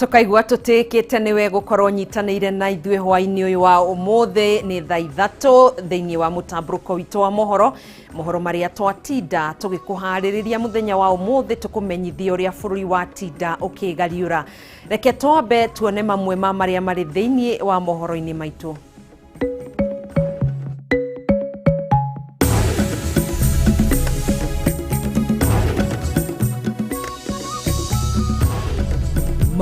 Tũkaigua tũtĩkĩte nĩwe gũkorwo nyitanĩire na ithuĩ hwaĩ-inĩ ũyũ wa ũmũthĩ. Nĩ thaa 3 thĩinĩ wa mũtambũrũko witũ wa mohoro, mohoro marĩa twatinda tũgĩkũharĩrĩria mũthenya wa ũmũthĩ, tũkũmenyithia ũrĩa bũrũri watinda ũkĩgariũra. Reke twambe tuone mamwe ma marĩa marĩ thĩinĩ wa mohoro-inĩ maitũ.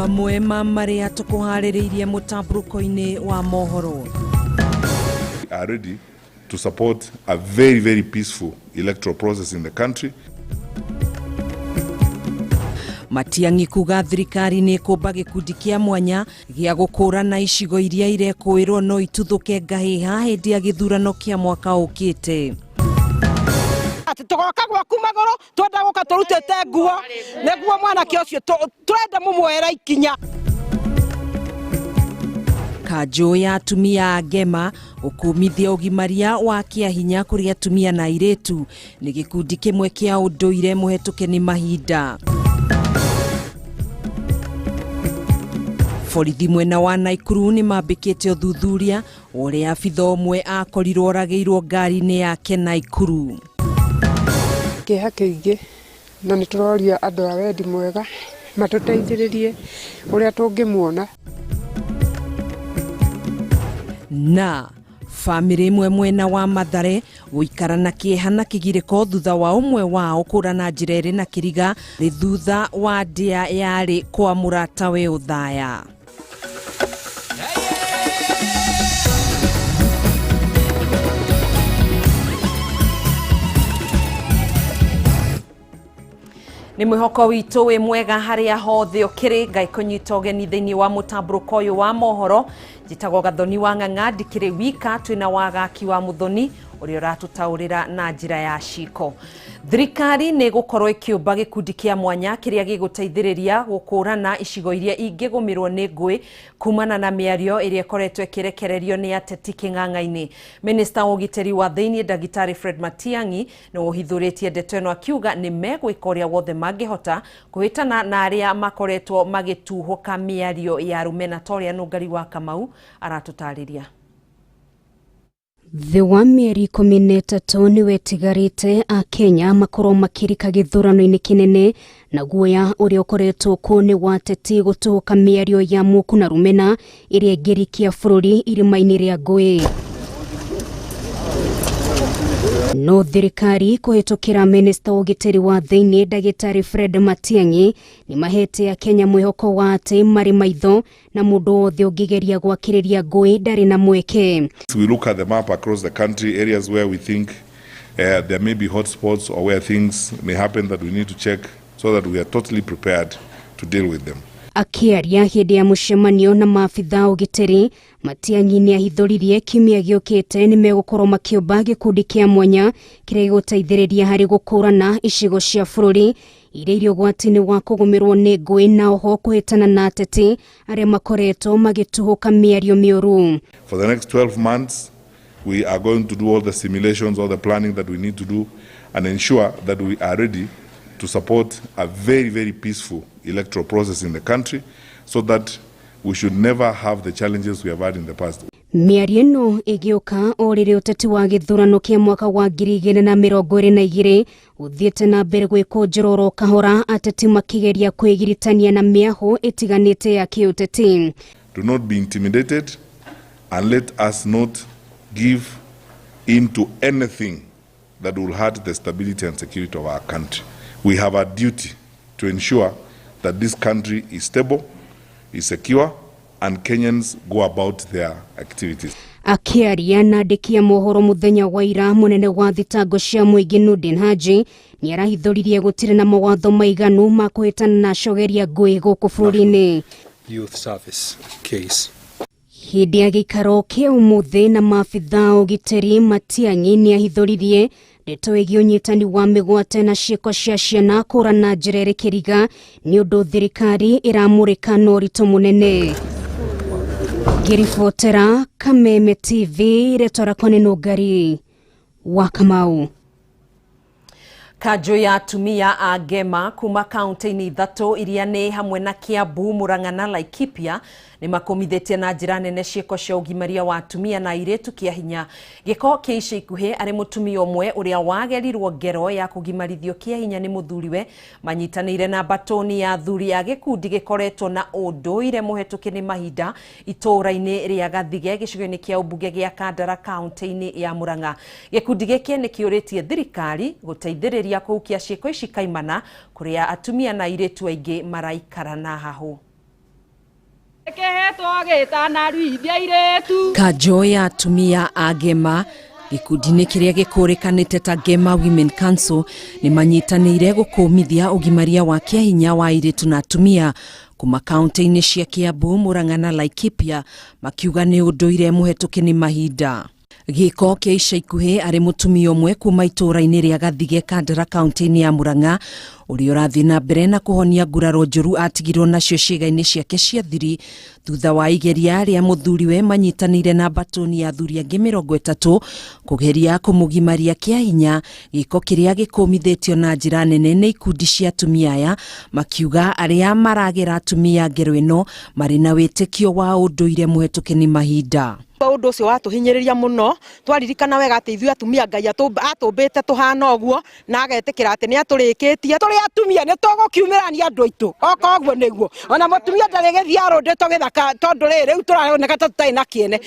Mamwe ma marĩa tũkũharĩrĩirie mũtambũrũko-inĩ wa mohoro: Are ready to support a very, very peaceful electoral process in the country. Matiang'i kuga thirikari nĩ ĩkũmba gĩkundi kĩa mwanya gĩa gũkũrana icigo iria irekũĩrwo no ituthũke ngahĩha hĩndĩ ya gĩthurano kĩa mwaka ũkĩte. Atĩ tũgoka gwaku magũrũ, twenda gũka tũrutĩte nguo nĩguo mwanake ũcio tũrenda mũmuoere ikinya. Kanjũ ya atumia a Ngema gũkũmithia ũgimaria wa kĩahinya kũrĩ atumia na airĩtu nĩ gĩkundi kĩmwe kĩa ũndũire mũhetũke nĩ mahinda. Borithi mwena wa Naikuru nĩ mambĩkĩte ũthuthuria ũrĩa abitha ũmwe akorirwo oragĩirwo ngari-inĩ yake Naikuru. Kĩeha kĩingĩ, na nĩ tũroria andũ a wendi mwega matũteithĩrĩrie ũrĩa tũngĩmuona. Na bamĩrĩ ĩmwe mwena wa Mathare gũikara na kĩeha na kĩgirĩko thutha wa ũmwe wao kũra na njĩra ĩrĩ na kĩriga rĩ thutha wa ndĩa yarĩ kwa mũratawe ũthaya. Nĩ mwĩhoko witũ wĩ mwega harĩa hothe ũkĩrĩ. Ngai kũnyita ũgeni thĩinĩ wa mũtambũrũko ũyũ wa mohoro. Njĩtagwo Gathoni wa Ng'ang'a, ndikĩrĩ wika, twĩna wagaki wa Mũthoni ũrĩa ũratũtaũrĩra na njĩra ya ciko. Thirikari nĩ ĩgũkorwo ĩkĩũmba gĩkundi kĩa mwanya kĩrĩa gĩgũteithĩrĩria gũkũrana icigo iria ingĩgũmĩrwo nĩ ngũĩ kumana na mĩario ĩrĩa ĩkoretwo ĩkĩrekererio nĩ ateti kĩng'ang'a-inĩ. Minista wa ũgitĩri wa thĩinĩ Ndagĩtarĩ Fred Matiang'i nĩ ũhithũrĩtie ndeto ĩno, akiuga nĩ megwĩka ũrĩa wothe mangĩhota kũhĩtana na arĩa makoretwo magĩtuhũka mĩario ya rũmena, ta ũrĩa Nũngari wa Kamau aratũtarĩria. Thĩ wa mĩeri 13 nĩwetigarĩte Akenya makorwo makĩrika gĩthurano-inĩ kĩnene, na guoya ũrĩa ũkoretwo kuo nĩ wateti gũtũka mĩario ya muku na rũmena ĩrĩa ĩngĩrikia bũrũri irima-inĩ rĩa ngũĩ. No thirikari kũhĩtũkĩra minista wa ũgitĩri wa thĩinĩ Ndagĩtarĩ Fred Matiang'i nĩ mahete Akenya mwĩhoko wa atĩ marĩ maitho na mũndũ wothe ũngĩgeria gwakĩrĩria ngũĩ ndarĩ na mweke. We look at the map across the country, areas where we think there may be hotspots or where things may happen that we need to check so that we are totally prepared to deal with them. Akĩaria hĩndĩ ya mũcemanio na maabitha ũgitĩri, Matiang'i nĩ ahithũririe kiumia gĩũkĩte nĩ megũkorwo makĩũmba gĩkundi kĩa mwanya kĩrĩa gĩgũteithĩrĩria harĩ gũkũrana icigo cia bũrũri iria irĩ ũgwati-inĩ wa kũgũmĩrwo nĩ ngũĩ, na oho kũhĩtana na ateti arĩa makoretwo magĩtuhũka mĩario mĩũru. For the next 12 months, we are going to do all the simulations, all the planning that we need to do, and ensure that we are ready to support a very, very peaceful electoral process in the country so that we should never have the challenges we have had in the past. Mĩario ĩno ĩgĩũka o rĩrĩa ũteti wa gĩthurano kĩa mwaka wa 2022 ũthiĩte na mbere gwĩkũnjĩra oro kahora, ateti makĩgeria kwĩgiritania na mĩahũ ĩtiganĩte ya kĩũteti. Do not be intimidated and let us not give in to anything that will hurt the stability and security of our country. We have a duty to ensure that this country is stable, is secure, and Kenyans go about their activities. Akĩaria na andĩki a mohoro mũthenya wa ira, mũnene wa thitango cia mũingĩ Nurdin Haji nĩ arahithũririe gũtirĩ na mawatho maiganu ma kũhĩtana na acogeria ngũĩ gũkũ bũrũri-inĩ. Youth Service case. Hĩndĩ ya gĩikaro kĩa ũmũthĩ na maabitha ũgitĩri, Matiang'i nĩ ahithũririe ndeto ĩgiĩ ũnyitani wa mĩgwate na ciĩko cia ciana kũra na njĩra ĩrĩ kĩriga, nĩ ũndũ thirikari ĩramũrĩka na ũritũ mũnene. Ngĩribotera Kameme TV, rĩtwa rĩakwa nĩ Nũngari wa Kamau. Kanjũ ya atumia a Ngema kuma kaunti-inĩ ithatũ iria nĩ hamwe na Kiambu, Murang'a na Laikipia nĩ makũmithĩtie na njĩra nene ciĩko cia ũgimaria wa atumia na airĩtu kĩa hinya. Gĩko kĩa ica ikuhĩ arĩ mũtumia ũmwe ũrĩa wagerirwo ngero ya kũgimarithio kĩa hinya nĩ mũthuriwe manyitanĩire na mbatũni ya athuri a gĩkundi gĩkoretwo na ũndũire mũhetũke nĩ mahinda itũũra-inĩ rĩa Gathige gĩcigo-inĩ kĩa ũmbunge gĩa Kandara kaunti-inĩ ya Murang'a. Gĩkundi gĩkĩ nĩ kĩũrĩtie thirikari gũteithĩrĩria kũhukia ciĩko ici kaimana kũrĩa atumia na airĩtu aingĩ maraikara na hahũ. Kanjũ ya atumia a Ngema gĩkundi-inĩ kĩrĩa gĩkũrĩkanĩte ta Ngema Women Council nĩ manyitanĩire gũkũmithia ũgimaria wa kĩahinya wa airĩtu na atumia kuma kaunti-inĩ cia Kiambu, Murang'a na Laikipia makiuga nĩ ũndũire mũhetũke nĩ mahinda. Gĩko kĩa ica ikuhĩ arĩ mũtumia ũmwe kuma itũũra-inĩ rĩa Gathige Kandara kaunti-inĩ ya Murang'a ũrĩa ũrathiĩ na mbere na kũhonia nguraro njũru atigirwo nacio ciĩga-inĩ ciake cia thiri thutha wa igeria rĩa mũthuriwe manyitanĩire na mbatũni ya athuri angĩ 30 kũgeria kũmũgimaria kĩa hinya. Gĩko kĩrĩa gĩkũmithĩtio na njĩra nene nĩ ikundi cia atumia aya makiuga arĩa maragera atumia ngero ĩno marĩ na wĩtĩkio wa ũndũire mũhetũke nĩ mahinda. Ũndũ ũcio watũhinyĩrĩria mũno twaririkana wega atĩ ithuĩ atumia Ngai atũmbĩte tũhana ũguo na agetĩkĩra atĩ nĩ atũrĩkĩtie. Tũrĩ atumia nĩ tũgũkiumĩrania andũ aitũ oka ũguo nĩguo ona mũtumia ndarĩgĩthiĩ arũndĩtwo gĩthaka tondũ rĩrĩ rĩu tũraoneka ta tũtarĩ na kĩene.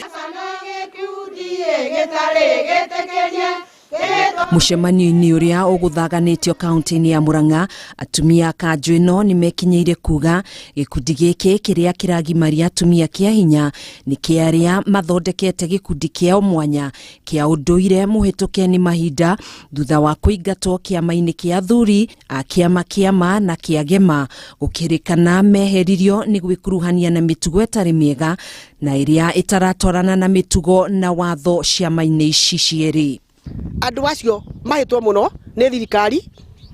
Mũcemanio-inĩ ũrĩa ũgũthaganĩtio kaunti-inĩ ya Murang'a atumia a kanjũ ĩno nĩ mekinyĩire kuga gĩkundi gĩkĩ kĩrĩa kĩragimaria atumia kĩa hinya nĩ kĩa arĩa mathondekete gĩkundi kĩao mwanya kĩa ũndũire mũhetũke nĩ mahinda thutha wa kũingatwo kĩama-inĩ kĩa athuri a kĩama kĩama na kĩa Gema gũkĩrĩkana meheririo nĩ gwĩkuruhania na mĩtugo ĩtarĩ mĩega na ĩrĩa ĩtaratwarana na mĩtugo na watho ciama-inĩ ici cierĩ. Andũ acio mahĩtwo mũno nĩ thirikari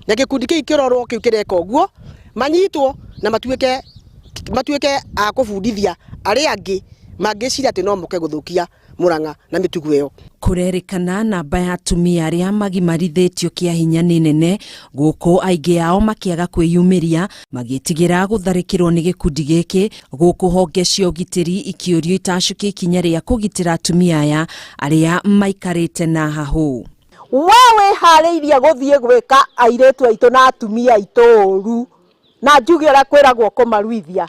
na gĩkundi kĩu kĩrorwo kĩu kĩreka ũguo manyitwo na matuĩke a kũbundithia arĩa angĩ mangĩciria atĩ no moke gũthũkia Murang'a na mĩtugo ĩyo. Kũrerĩkana namba ya atumia arĩa magimarithĩtio kĩa hinya nĩ nene gũkũ aingĩ ao makĩaga kwĩyumĩria magĩtigĩra gũtharĩkĩrwo nĩ gĩkundi gĩkĩ gũkũ honge cia ũgitĩri ikĩũrio itacũkie ikinya rĩa kũgitĩra atumia aya arĩa maikarĩte na hahũ. We wĩharĩirie gũthiĩ gwĩka airĩtu aitũ na atumia aitũ ũru na njuge ũrĩa kwĩragwo kũmaruithia.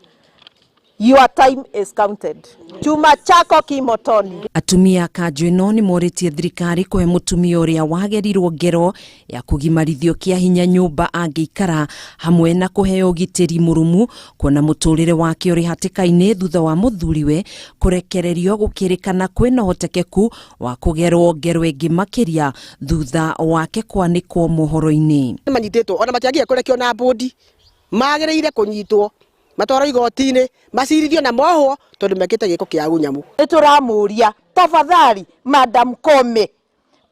Your time is counted. Chuma chako kimotoni. Atumia kanjũ ĩno nĩ morĩtie thirikari kũhe mũtumia ũrĩa wagerirwo ngero ya kũgimarithio kĩa hinya nyũmba angĩikara hamwe na kũheo ũgitĩri mũrũmu kuona mũtũrĩre wake ũrĩ hatĩka-inĩ thutha wa mũthuriwe kũrekererio gũkĩrĩkana kwĩna ũhotekeku wa kũgerwo ngero ĩngĩ makĩria thutha wake kwanĩkwo mohoro-inĩ. Manyitĩtwo ona matiagĩrĩire kũrekio na mbũndi magĩrĩire kũnyitwo matwarwo igoti-inĩ macirithio na mohwo tondũ mekĩte gĩko kĩa ũnyamũ. Nĩ tũramũria tafadhali Madam Koome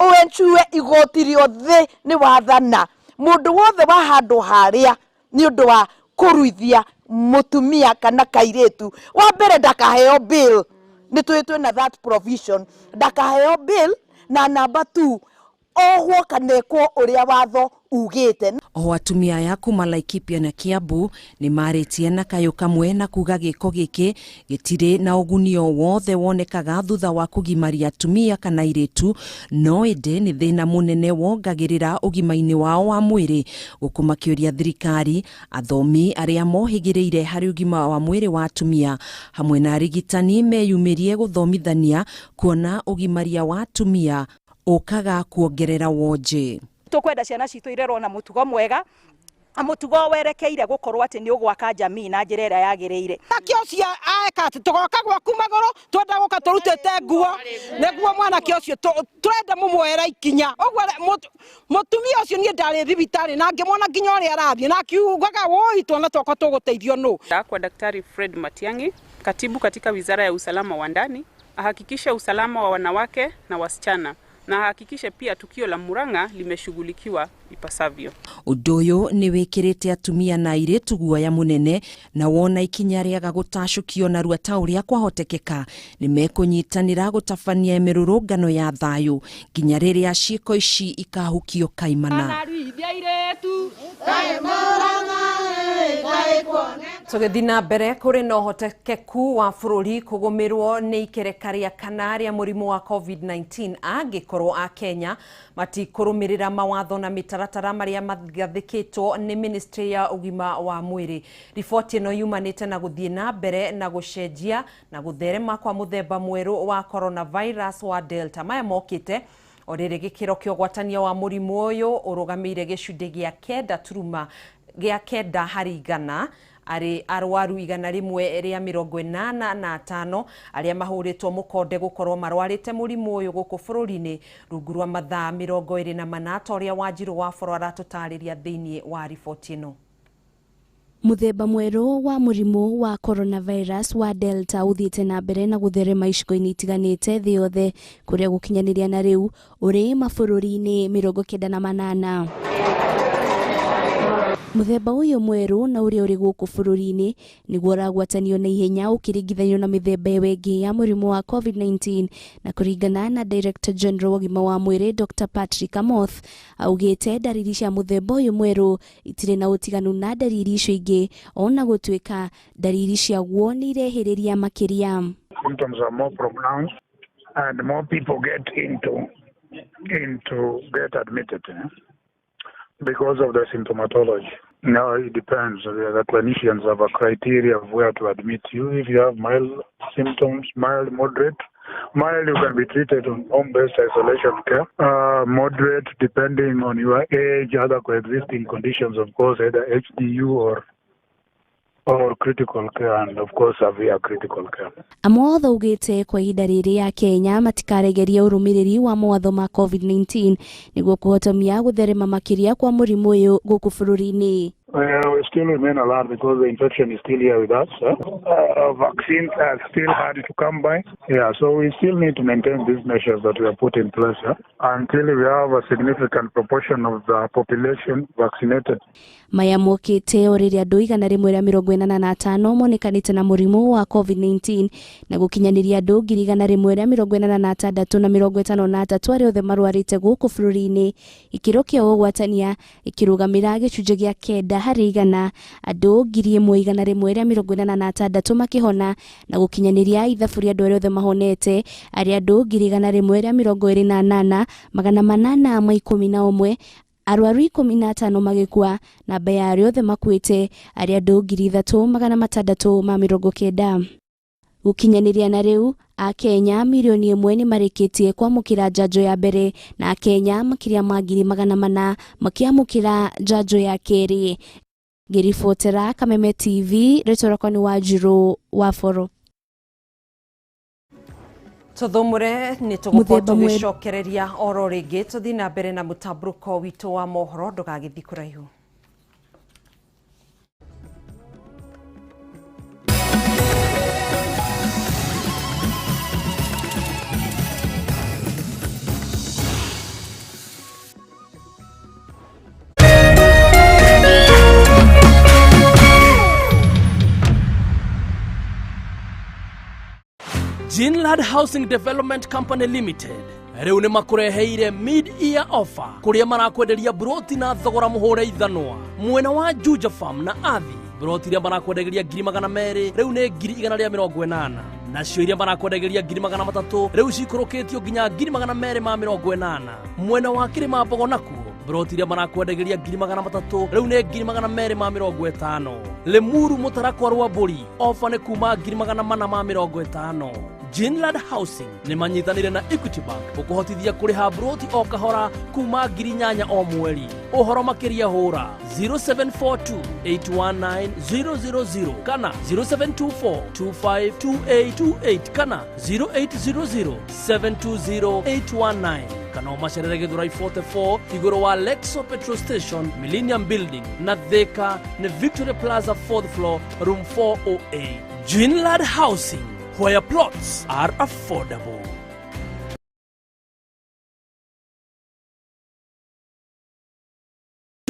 ũenchue igoti rĩothe nĩ wathana mũndũ wothe wa handũ harĩa nĩ ũndũ wa kũruithia mũtumia kana kairĩtu wa mbere ndakaheo bill nĩ tũĩ twĩna that provision ndakaheo bill na namba 2 ohwo kana ekwo ũrĩa watho ugĩte. Oho atumia aya kuma Laikipia na Kiambu nĩ marĩtie na kayũ kamwe na kuga gĩko gĩkĩ gĩtirĩ na ũguni o wothe wonekaga thutha wa kũgimaria atumia kana airĩtu no ĩndĩ nĩ thĩna mũnene wongagĩrĩra ũgima-inĩ wao wa mwĩrĩ gũkũ makĩũria thirikari athomi arĩa mohĩgĩrĩire harĩ ũgima wa mwĩrĩ wa atumia hamwe na arigitani meyumĩrie gũthomithania kuona ũgimaria wa atumia ũkaga kuongerera wonje. Tũkwenda ciana citũ irerwo na mũtugo mwega mũtugo werekeire gũkorwo atĩ nĩ ũgwaka jamii na njĩra ĩrĩa yagĩrĩire. Mwanake ũcio eka atĩ tũgoka gwaku magũrũ twenda gũka tũrutĩte nguo nĩguo mwanake ũcio tũrenda mũmuoere ikinya. Ũguo mũtumia ũcio niĩ ndarĩ thibitarĩ na ngĩmuona nginya ũrĩa arathiĩ na akiugaga woi twana twakwa tũgũteithio nũ. Kwa Daktari Fred Matiang'i, katibu katika Wizara ya Usalama wa Ndani, ahakikishe usalama wa wanawake na wasichana na ahakikishe pia tukio la Murang'a limeshughulikiwa ipasavyo. Ũndũ ũyũ nĩ wĩkĩrĩte atumia na airĩtu guoya mũnene na wona ikinya rĩaga gũtacũkio narua ta ũrĩa kwahotekeka nĩ mekũnyitanĩra gũtabania mĩrũrũngano ya thayũ nginya rĩrĩa ciĩko ici ikahukio kaimana. Tũgĩthiĩ na mbere, kũrĩ na ũhotekeku wa bũrũri kũgũmĩrwo nĩ ikereka rĩa kana rĩa mũrimũ wa COVID-19 angĩkorwo Akenya matikũrũmĩrĩra mawatho na mĩtaratara marĩa magathĩkĩtwo nĩ ministry ya ũgima wa mwĩrĩ. Riboti ĩno yumanĩte na gũthiĩ na mbere na gũcenjia na gũtherema kwa mũthemba mwerũ wa coronavirus wa Delta. Maya mokĩte o rĩrĩ gĩkĩro kĩa ũgwatania wa mũrimũ ũyũ ũrũgamĩire gĩcunjĩ gĩa 9 harĩ igana arĩ arwaru 185 arĩa mahũrĩtwo mũkonde gũkorwo marwarĩte mũrimũ ũyũ gũkũ bũrũri-inĩ rungu rwa mathaa 24 ta ũrĩa Wanjirũ wa Boro aratũtarĩria thĩinĩ wa riboti ĩno. Mũthemba mwerũ wa mũrimũ wa coronavirus wa Delta ũthiĩte na mbere na gũtherema icigo-inĩ itiganĩte thĩ yothe kũrĩa gũkinyanĩria na rĩu ũrĩ mabũrũri-inĩ 98. Mũthemba ũyũ mwerũ na ũrĩa ũrĩ gũkũ bũrũri-inĩ nĩguo ũragwatanio na ihenya ũkĩringithanio na mĩthemba ĩyo ĩngĩ ya mũrimũ wa COVID-19 na kũringana na Director General wa ũgima wa mwĩrĩ Dr. Patrick Amoth augĩte ndariri cia mũthemba ũyũ mwerũ itirĩ na ũtiganu na ndariri icio ingĩ ona gũtuĩka ndariri ciaguo nĩ irehĩrĩria makĩria. Symptoms are more pronounced and more people get into get admitted because of the symptomatology. No, it depends. The clinicians have a criteria of where to admit you. If you have mild symptoms, mild, moderate. Mild, you can be treated on home-based isolation care. Moderate, depending on your age, other coexisting conditions, of course, either HDU or critical care, and of course severe critical care. Amoth augĩte kwa ihinda rĩrĩ ya Kenya matikaregeria ũrũmĩrĩri wa mawatho ma COVID-19 nĩguo kũhotomia gũtherema makĩria kwa mũrimũ ũyũ gũkũ bũrũri-inĩ. We still remain alert because the infection is still here with us. Vaccines are still hard to come by. Yeah, so we still need to maintain these measures that we have put in place until we have a significant proportion of the population vaccinated. Maya mokĩte o rĩrĩa andũ 185 monekanĩte na mũrimũ wa COVID-19 na gũkinyanĩria andũ 186,053 arĩa othe marwarĩte gũkũ bũrũri-inĩ. Gĩkĩro kĩa ũgwatania gĩkĩrũgamĩra gĩcunjĩ gĩa 9 harĩ igana, andũ 1,186 makĩhona na gũkinyanĩria ithabu rĩa andũ arĩa othe mahonete arĩa andũ 128,811, arwaru 15 magĩkua, namba ya arĩa othe makuĩte arĩa andũ 3,690. Gũkinyanĩria na rĩu Akenya milioni 1 nĩ marĩkĩtie kwamũkĩra njanjo ya mbere na Akenya makĩria ma 400,000 makĩamũkĩra njanjo ya kerĩ. Ngĩribotera Kameme TV, rĩtwa rĩakwa nĩ Wanjirũ wa Boro. Tũthũmũre nĩ tũgũkorwo tũgĩcokereria oro rĩngĩ tũthiĩ na mbere na mũtambũrũko witũ wa mohoro, ndũgagĩthiĩ kũraihu. Ginlad Housing Development Company Limited rĩu nĩ makũreheire mid-year offer kũrĩa marakwenderia broti na thogora mũhũre ithanwa mwena wa Juja Farm na Athi. Broti iria marakwendagĩria 200,000 rĩu nĩ 180,000, nacio iria marakwendagĩria 300,000 rĩu cikũrũkĩtio nginya 280,000. Mwena wa Kĩrĩma Mbogo nakuo broti iria marakwendagĩria 300,000 rĩu nĩ 250,000. Limuru Mũtarakwa Rwambũri ofa nĩ kuma 450,000. Ginlad Housing nĩ manyitanĩire na Equity Bank gũkũhotithia kũrĩha broti o kahora kuma 8,000 o mweri. Ũhoro makĩria hũra 0742 819 000 kana 0724 252828 kana 0800 720 819 kana ũmacerere Gĩthũrai 44 igũrũ wa Lexo Petrol Station, Millennium Building na Thika nĩ Victoria Plaza 4th floor room 408. Ginlad Housing, where plots are affordable.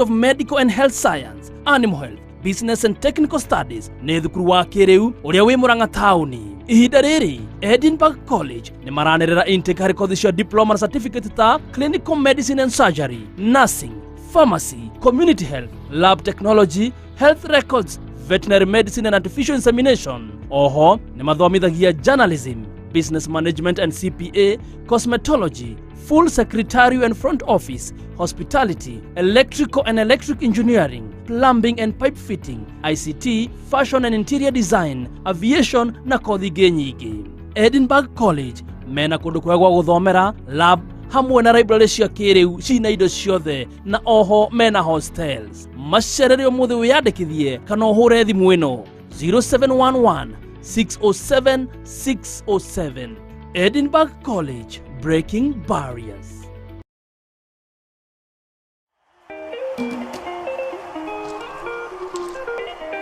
of Medical and Health Science, Animal Health, Business and Technical Studies. Nĩ thukuru wa kĩrĩu ũrĩa wĩ Murang'a taũni. Ihinda rĩrĩ Edinburgh College nĩ maranĩrĩra intake harĩ kothi cia diploma na certificate ta clinical medicine and surgery, nursing, pharmacy, community health, lab technology, health records, veterinary medicine and artificial insemination. Oho nĩ mathomithagia journalism, business management and CPA, cosmetology, full secretarial and front office, hospitality, electrical and electric engineering, plumbing and pipe fitting, ICT, fashion and interior design, aviation na kothi ingĩ nyingĩ. Edinburgh College mena kũndũ kwega gwa gũthomera, lab hamwe na library cia kĩrĩu cina indo ciothe, na oho mena hostels. Macerere ũmũthĩ wĩyandĩkithie kana ũhũre thimũ ĩno 0711 607 607. Edinburgh College, breaking barriers.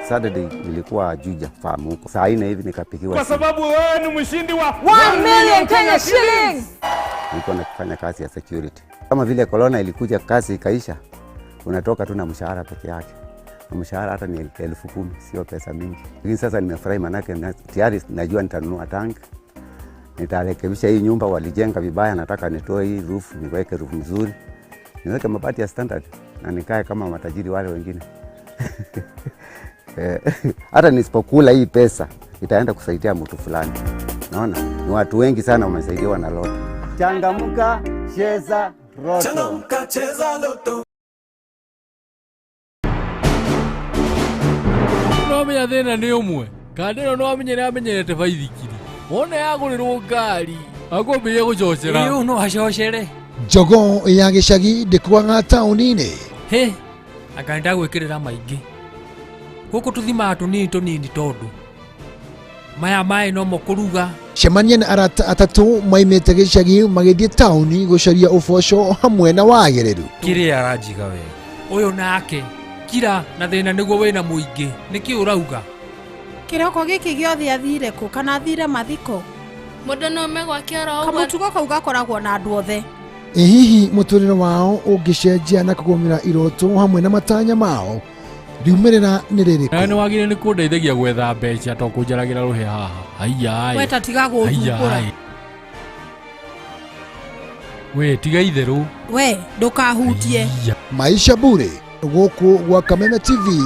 Saturday nilikuwa Juja Farm huko. Saa 4 hivi nikapigiwa. Kwa sababu wewe ni mshindi wa 1 million Kenya shillings. Nilikuwa nafanya kazi ya security. Kama vile corona ilikuja kazi ikaisha, unatoka tu na mshahara peke yake. Na mshahara hata ni 10,000, sio pesa mingi. Lakini sasa nimefurahi manake tayari najua nitanunua tank. Nitarekebisha hii nyumba walijenga vibaya, nataka nitoe hii roof, niweke roof nzuri. Niweke mabati ya standard na nikae kama matajiri wale wengine. Hata nisipokula hii pesa itaenda kusaidia mtu fulani. Naona ni watu wengi sana wamesaidiwa na Lotto. Changamka, cheza Lotto. Changamka, cheza Lotto. No menya thĩna nĩ ũmwe kandĩro no amenyere amenyerete baithikiri wona yagũrĩrwo ngari akwambĩrĩria gũcocera. Ĩĩ no acocere. Jogoo ya gĩcagi ndĩkuaga taũni-inĩ. Hĩ anga nĩndagwĩkĩrĩra maingĩ gũkũ tũthimaga tũnini tũnini tondũ maya maĩ nomo kũruga. Cemania na arata atatũ maimĩte gĩcagi magĩthiĩ taũni gũcaria ũboco hamwe na wagĩrĩru. Kĩrĩa aranjiga we ũyũ nake kira na thĩna nĩguo wĩna mũingĩ nĩkĩ ũrauga? Kĩroko gĩkĩ gĩothe athire kũ kana athire mathiko? Mũndũ no ome gwake oro ũguo. Kamũtugo kau gakoragwo na andũ othe. Ĩ hihi mũtũrĩre wao ũngĩcenjia na kũgũmĩra iroto hamwe na matanya mao riumĩrĩra nĩ rĩrĩkũ? Na nĩ wagĩrĩire nĩ kũndeithagia gwetha mbeca to kũnjaragĩra rũhĩ haha. Haiya. We ta tiga gũthumbũra. We tiga itherũ. We ndũkahutie. Maisha Bure gũkũ gwa Kameme TV,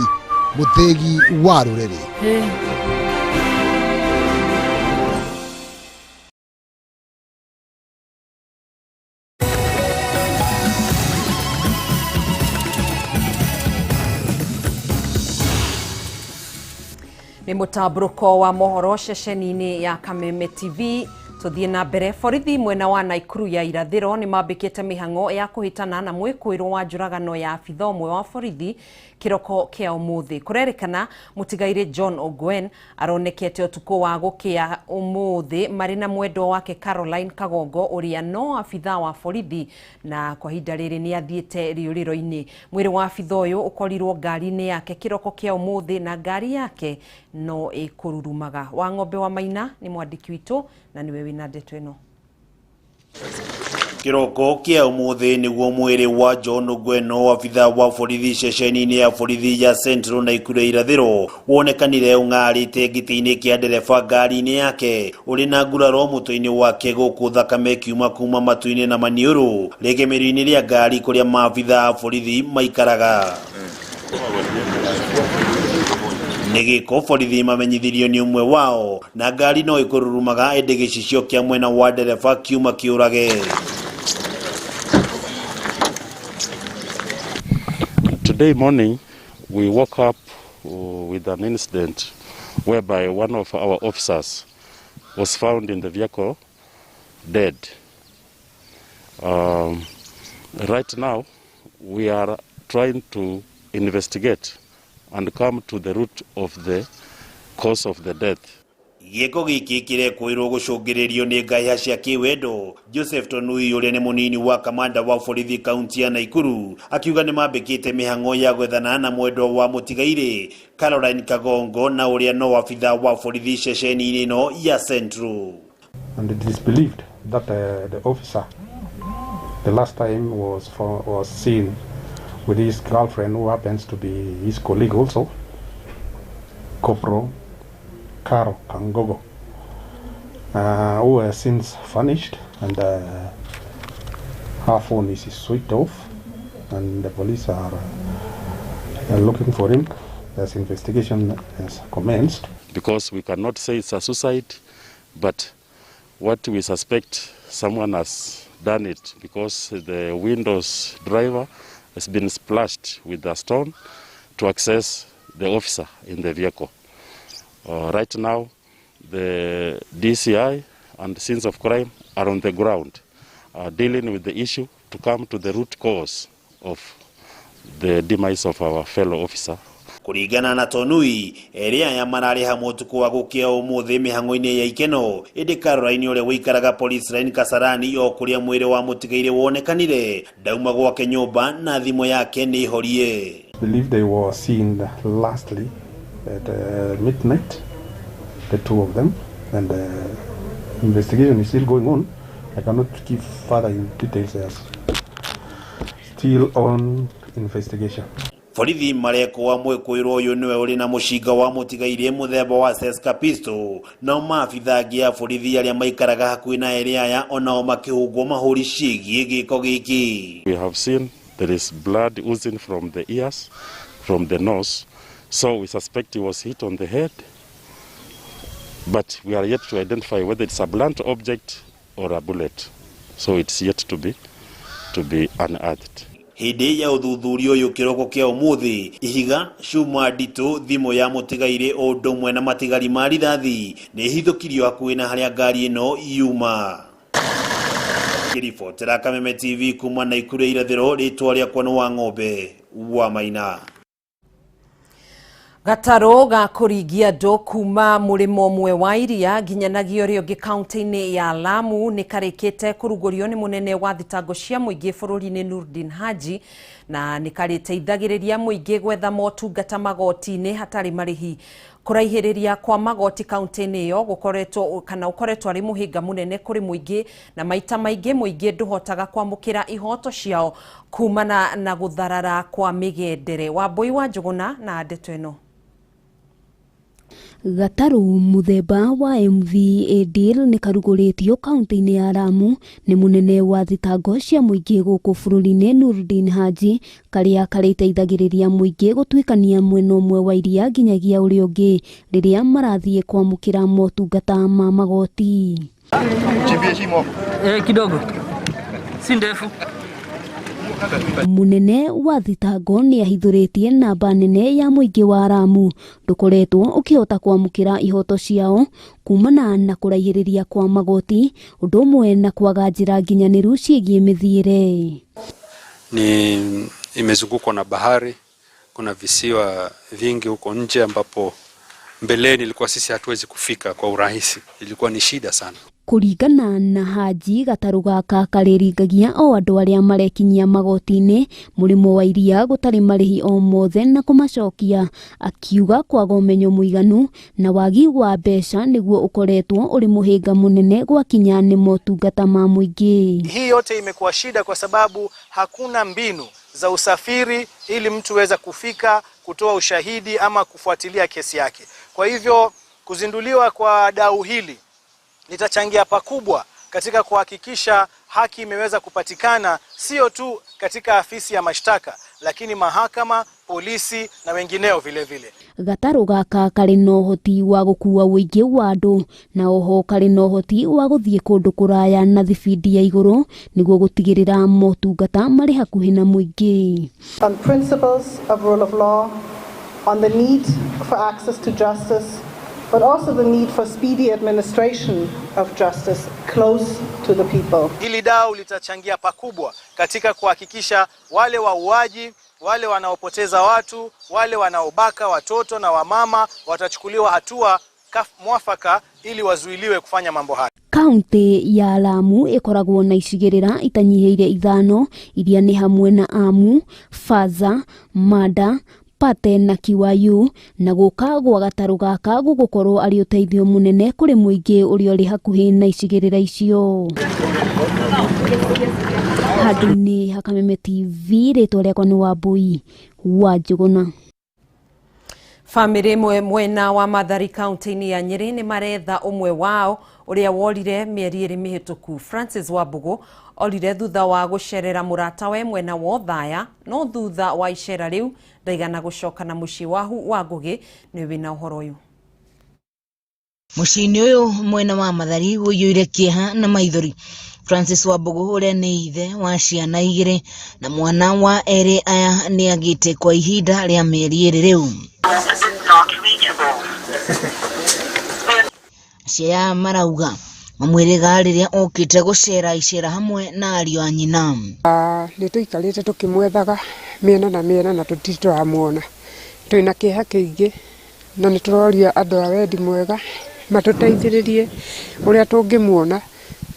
mũthĩgi wa rũrĩrĩ. Nĩ mũtambũrũko wa mohoro ceceni-inĩ ya Kameme TV. Tũthiĩ na mbere. Borithi mwena wa Naikuru ya irathĩro nĩ mambĩkĩte mĩhang'o ya kũhĩtana na mwĩkũĩrwo wa njũragano ya abitha ũmwe wa borithi kĩroko kĩa ũmũthĩ. Kũrerĩkana mũtigairĩ John Ogwen aronekete ũtukũ wa gũkĩa ũmũthĩ marĩ na mwendwa wake Caroline Kagongo ũrĩa no abitha wa borithi na kwa ihinda rĩrĩ nĩ athiĩte rĩũrĩro-inĩ. Mwĩrĩ wa abitha ũyũ ũkorirwo ngari-inĩ yake kĩroko kĩa ũmũthĩ na ngari yake no ĩkũrurumaga. Wang'ombe wa Maina nĩ mwandĩki witũ na nĩwe wĩna ndeto ĩno. Kiroko kia umuthi niguo mwiri wa John Ogweno abitha wa borithi ceceni-inĩ ya borithi ya Central Naikuru irathĩro wonekanire ũng'arĩte gĩtĩ-inĩ kĩa ndereba ngari-inĩ yake ũrĩ na nguraro mũtwe-inĩ wake gũkũ thakame ĩkiuma kuma matũ-inĩ na maniũrũ rĩgemero-inĩ rĩa ngari kũrĩa maabitha a borithi maikaraga. Nĩ gĩko borithi mamenyithirio nĩ ũmwe wao na ngari no ĩkũrurumaga ĩndĩ gĩcicio kĩa mwena wa ndereba kiuma kĩũrage. Today morning we woke up with an incident whereby one of our officers was found in the vehicle dead. Right now we are trying to investigate and come to the root of the cause of the death. Gĩko gĩkĩ kĩrekũĩrwo gũcũngĩrĩrio nĩ ngahĩha cia kĩwendo. Joseph Tonui ũrĩa nĩ mũnini wa kamanda wa borithi kaunti ya Naikuru akiuga nĩ mambĩkĩte mĩhang'o ya gwethana na mwendwa wa mũtigairĩ Caroline Kagongo na ũrĩa no abitha wa borithi ceceni-inĩ ĩno ya Central. And it is believed that the officer the last time was seen with his girlfriend, who happens to be his colleague also, Corporal Caro Kangogo, who has since vanished, and her phone is switched off, and the police are looking for him as investigation has commenced. Because we cannot say it's a suicide, but what we suspect, someone has done it, because the Windows driver has been splashed with a stone to access the officer in the vehicle. Right now, the DCI and the scenes of crime are on the ground, dealing with the issue to come to the root cause of the demise of our fellow officer. Kuringana na Tonui eri aya marari hamwe utuku wa gukia umuthi mihango-ini ya ikeno indi Caroline uria wikaraga police line Kasarani o kuria mwiri wa mutigaire wonekanire ndauma gwake nyumba na thimu yake ni horie. Believe they were seen lastly at midnight, the two of them, and the investigation is still going on. I cannot give further details as still on investigation. Borithi marekwa mwikwirwo uyu niwe uri na mushinga wa mutigaire muthemba wa Seska pistol, nao maabitha angi a borithi aria maikaraga hakuhi na eri aya onao makihungwo mahuri cigie giko giki. We have seen there is blood oozing from the ears, from the nose, so we suspect he was hit on the head, but we are yet to identify whether it's a blunt object or a bullet, so it's yet to be unearthed. Hindi ya uthuthuria uyu kiroko kia umuthi ihiga cuma nditu thimu ya mutigaire undu umwe na matigari ma rithathi ni ihithukirio hakuhi na haria ngari ino yuma. Kiribotera Kameme TV kuma Naikuru irathiro, ritwa riakwa ni wa Ng'ombe wa Maina. Gatarũ ga kũringia andũ kuma mũrĩmo ũmwe wa iria nginyanagia ũrĩa ũngĩ kaunti-inĩ ya Lamu nĩ karĩkĩte kũrugũrio nĩ mũnene wa thitango cia mũingĩ bũrũri-inĩ Nurdin Haji, na nĩ karĩteithagĩrĩria mũingĩ gwetha motungata magoti-inĩ hatarĩ marĩhi. Kũraihĩrĩria kwa magoti kaunti-inĩ ĩyo gũkoretwo kana ũkoretwo arĩ mũhĩnga mũnene kũrĩ mũingĩ, na maita maingĩ mũingĩ ndũhotaga kwamũkĩra ihoto ciao kumana na gũtharara kwa mĩgendere. Wambui wa Njũgũna na ndeto ĩno. Gatarũ mũthemba wa MV Adil nĩ karugũrĩtio kaunti-inĩ ya Lamu nĩ mũnene wa thitango cia mũingĩ gũkũ bũrũri-inĩ Nurdin Haji, karĩa karĩteithagĩrĩria mũingĩ gũtuĩkania mwena ũmwe wa iria nginyagia ũrĩa ũngĩ rĩrĩa marathiĩ kwamũkĩra motungata ma magoti. Kidogo si ndefu. Munene wa thitango nĩ ahithũrĩtie namba nene ya mũingĩ wa Lamu ndũkoretwo ũkĩhota kwamũkĩra ihoto ciao kumana na kũraihĩrĩria kwa magoti ũndũ ũmwe na kwaga njĩra nginyanĩru ciĩgiĩ mĩthiĩre. Ni imezungukwa na bahari, kuna visiwa vingi huko nje ambapo mbeleni ilikuwa sisi hatuwezi kufika kwa urahisi, ilikuwa ni shida sana. Kũringana na Haji, gatarũ gaka karĩringagia o andũ arĩa marekinyia magoti-inĩ mũrĩmo wa iria gũtarĩ marĩhi o mothe na kũmacokia, akiuga kwaga ũmenyo mũiganu na wagi wa mbeca nĩguo ũkoretwo ũrĩ mũhĩnga mũnene gwakinya nĩ motungata ma mũingĩ. Hii yote imekuwa shida kwa sababu hakuna mbinu za usafiri ili mtu weza kufika kutoa ushahidi ama kufuatilia kesi yake. Kwa hivyo kuzinduliwa kwa dau hili litachangia pakubwa katika kuhakikisha haki imeweza kupatikana sio tu katika afisi ya mashtaka lakini mahakama, polisi na wengineo vile vile. Gatarũ gaka karĩ na ũhoti wa gũkuua ũingĩ wa andũ na oho karĩ na ũhoti wa gũthiĩ kũndũ kũraya na thibindi ya igũrũ nĩguo gũtigĩrĩra motungata marĩ hakuhĩ na mũingĩ. On principles of rule of law, on the need for access to justice, but also the need for speedy administration of justice close to the people. Hili dau litachangia pakubwa katika kuhakikisha wale wauaji, wale wanaopoteza watu, wale wanaobaka watoto na wamama watachukuliwa hatua mwafaka ili wazuiliwe kufanya mambo haya. Kaunti ya Lamu ĩkoragwo na icigĩrĩra itanyihĩire 5 iria nĩ hamwe na Amu, Faza, Manda, Pate na Kiwayu, na gũka gwa gatarũ gaka gũgũkorwo arĩ ũteithio mũnene kũrĩ mũingĩ ũrĩa ũrĩ hakuhĩ na icigĩrĩra icio. Handũ-inĩ ha Kameme TV, rĩtwa rĩakwa nĩ Wambui wa Njũgũna. Bamĩrĩ ĩmwe mwena wa Mathari kaunti-inĩ ya Nyĩrĩ nĩ maretha ũmwe wao ũrĩa worire mĩeri ĩrĩ mĩhĩtũku. Francis Wambũgũ orire thutha wa gũcerera mũratawe mwena wa Othaya, no thutha wa icera rĩu ndaigana gũcoka na mũciĩ wahu wa Ngũgĩ nĩ wĩna ũhoro ũyũ. Mũciĩ-inĩ ũyũ mwena wa Mathari ũiyũire kĩeha na maithori. Francis Wambũgũ ũrĩa nĩ ithe wa ciana igĩrĩ na mwana wa erĩ aya nĩ agĩte kwa ihinda rĩa mĩeri ĩrĩ rĩu. Aciari aya marauga mamwĩrĩga rĩrĩa okĩte gũcera icera hamwe na ariũ a nyina. Nĩ tũikarĩte tũkĩmwethaga mĩena na mĩena na tũtirĩ tũramuona. Twĩna kĩeha kĩingĩ na nĩ tũroria andũ a wendi mwega matũteithĩrĩrie ũrĩa tũngĩmuona,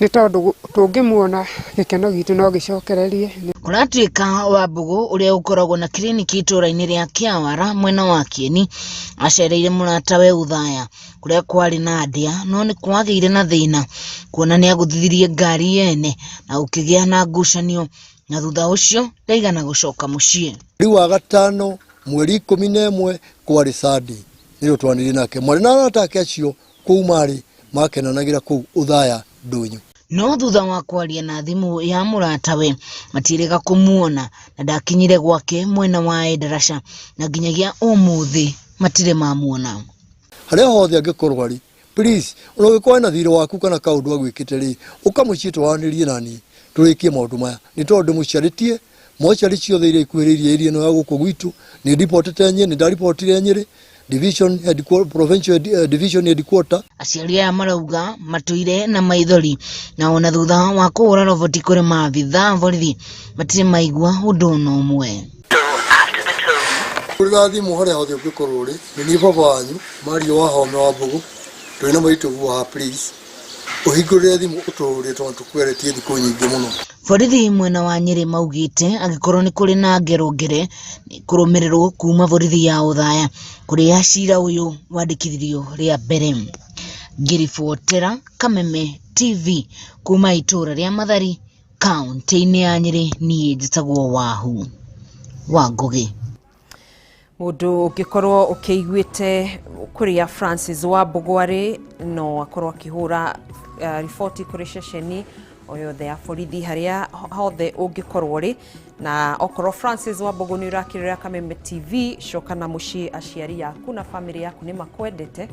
nĩ tondũ tũngĩmuona gĩkeno gitũ no gĩcokererie. Kũratuĩka Wambũgũ ũrĩa ũkoragwo na kiriniki itũũra-inĩ rĩa Kĩawara mwena wa Kieni acereire mũratawe Ũthaya kũrĩa kwarĩ na ndĩa, no nĩ kwagĩire na thĩna kuona nĩ agũthithirie ngari yene na gũkĩgĩa na ngucanio, na thutha ũcio ndaigana gũcoka mũciĩ. Mweri wa gatano mweri 11 kwarĩ Sunday nĩrĩo twanirie nake mwarĩ na arata ake acio kũu marĩ makenanagĩra kũu Ũthaya ndũnyũ. No thutha wa kwaria na thimũ ya mũratawe matirĩga kũmuona na ndakinyire gwake mwena wa Endarasha na nginyagia ũmũthĩ matirĩ mamuona. Harĩa hothe angĩkorwo arĩ, please ona ũngĩkorwo na thirĩ waku kana kaũndũ agwĩkĩte rĩ, ũka mũciĩ twaranĩrie na niĩ tũrĩkie maũndũ maya, nĩ tondũ ndĩmũciarĩtie mocarĩ ciothe iria ikuhĩrĩirie area ĩno ya gũkũ gwitũ. Nĩ ndibotete Nyĩrĩ, nĩ ndaribotire Nyĩrĩ division headquarter, provincial division headquarter. Aciari aya marauga matũire na maithori na ona thutha wa kũhũra roboti kũrĩ maabitha borithi matirĩ maigua ũndũ ona ũmwe. Hũrĩra thimũ harĩa hothe ũngĩkorwo ũrĩ, nĩ niĩ baba wanyu Mario wa Home wa Mbũgũ, twĩna maitũ guo haha, please ũhingũrĩre thimũ ũtũhũrĩre tondũ tũkweretie thikũ nyingĩ mũno. Borithi mwena wa Nyĩrĩ maugĩte angĩkorwo nĩ kũrĩ na ngero ngere nĩ kũrũmĩrĩrwo kuma borithi ya Othaya kũrĩa cira ũyũ wandĩkithirio rĩa mbere. Ngĩribotera Kameme TV kuma itũũra rĩa Mathari kaunti-inĩ ya Nyĩrĩ, niĩ njĩtagwo Wahu wa Ngũgĩ. Mũndũ ũngĩkorwo ũkĩiguĩte kũrĩa Francis Wambũgũ arĩ no akorwo akĩhũra riboti kũrĩ ceceni o yothe ya borithi harĩa hothe ũngĩkorwo ũrĩ, na okorwo Francis Wambũgũ nĩ ũrakĩrĩra Kameme TV, coka na mũciĩ, aciari aku na bamĩrĩ yaku nĩ makwendete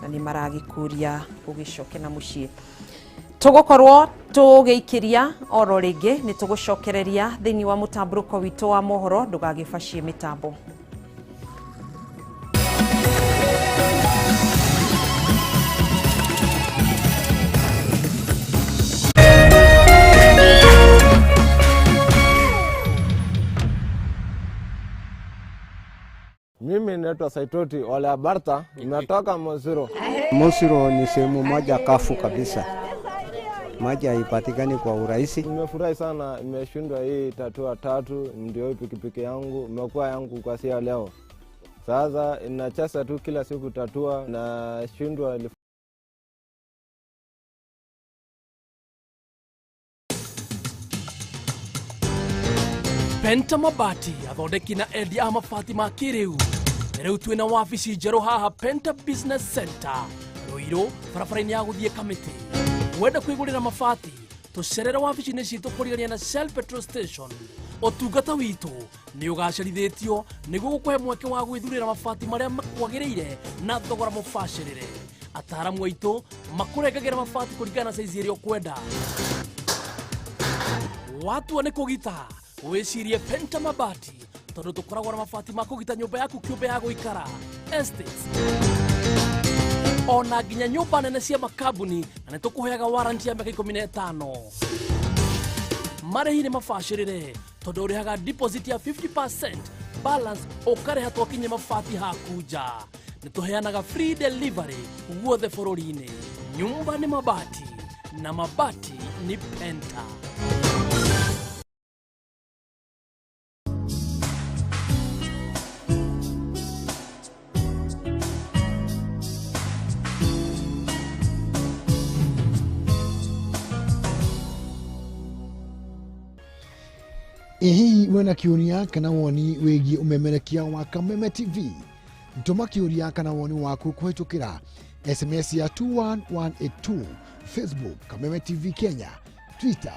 na nĩ maragĩkũria ũgĩcoke na mũciĩ. Tũgũkorwo tũgĩikĩria oro rĩngĩ, nĩ tũgũcokereria thĩinĩ wa mũtambũrũko witũ wa mohoro, ndũgagĩbacie mĩtambo. Mimi naitwa Saitoti Ole Barta, nimetoka Mosiro. Mosiro ni sehemu moja kafu kabisa, maji haipatikani kwa urahisi. Nimefurahi sana, nimeshindwa hii tatua tatu, ndio pikipiki yangu imekuwa yangu kwa sia leo. Sasa inachasa tu kila siku tatua na shindwa. Penta Mabati athondeki na endia a mabati ma kĩrĩu. Rĩu twĩna wabici njerũ haha Penta Business Center Ruiru, barabara-inĩ ya gũthiĩ Kamĩtĩ. Wenda kwĩgũrĩra mabati, tũcerere wabici-inĩ citũ kũrigania na Shell Petrol Station. Ũtungata witũ nĩ ũgacerithĩtio nĩguo gũkũhe mweke wa gwĩthurĩra mabati marĩa makwagĩrĩire na thogora mũbacĩrĩre. Ataaramu aitũ makũrengagĩra mabati kũringana na saizi ĩrĩa ũkwenda. Watua nĩ kũgita, wĩcirie Penta Mabati tondũ tũkoragwo na mabati ma kũgita nyũmba yaku kĩũmbe ya gũikara, estates, ona nginya nyũmba nene cia makambuni, na nĩ tũkũheaga warranty ya mĩaka 15. Marĩhi nĩ mabacĩrĩre tondũ ũrĩhaga deposit ya 50%, balance ũkarĩha twakinye mabati haku nja. Nĩ tũheanaga free delivery guothe bũrũri-inĩ. Nyumba nĩ mabati na mabati ni Penta. Ĩ hihi wĩna kĩũria kana woni wĩgiĩ ũmemerekia wa Kameme TV? Tũma kĩũria kana woni waku kũhĩtũkĩra SMS ya 21182, Facebook Kameme TV Kenya, Twitter